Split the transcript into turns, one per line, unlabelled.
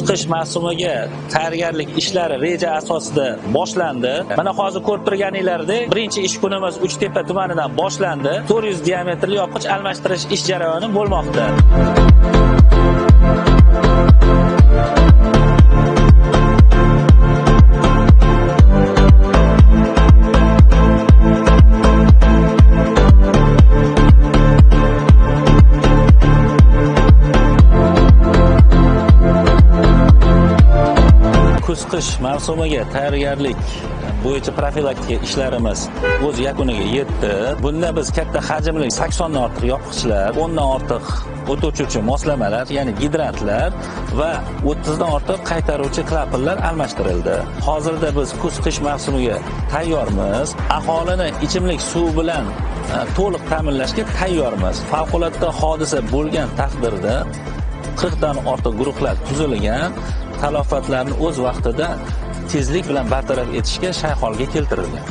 Kuz-qish mavsumiga tayyorgarlik ishlari reja asosida boshlandi. Mana hozir ko'rib turganingizdek, birinchi ish kunimiz Uchtepa tumanidan boshlandi. 400 diametrli yopqich almashtirish ish jarayoni bo'lmoqda. Kuz-qish mavsumiga tayyorgarlik bo'yicha profilaktika ishlarimiz o'z yakuniga yetdi. Bunda biz katta hajmli 80 dan ortiq yopqichlar, 10 dan ortiq o't o'chiruvchi moslamalar, ya'ni gidrantlar va 30 dan ortiq qaytaruvchi klapanlar almashtirildi. Hozirda biz kuz-qish mavsumiga tayyormiz. Aholini ichimlik suvi bilan to'liq ta'minlashga tayyormiz. Favqulodda hodisa bo'lgan taqdirda 40 dan ortiq guruhlar tuzilgan, talofatlarni o'z vaqtida tezlik bilan bartaraf etishga shay holga keltirilgan.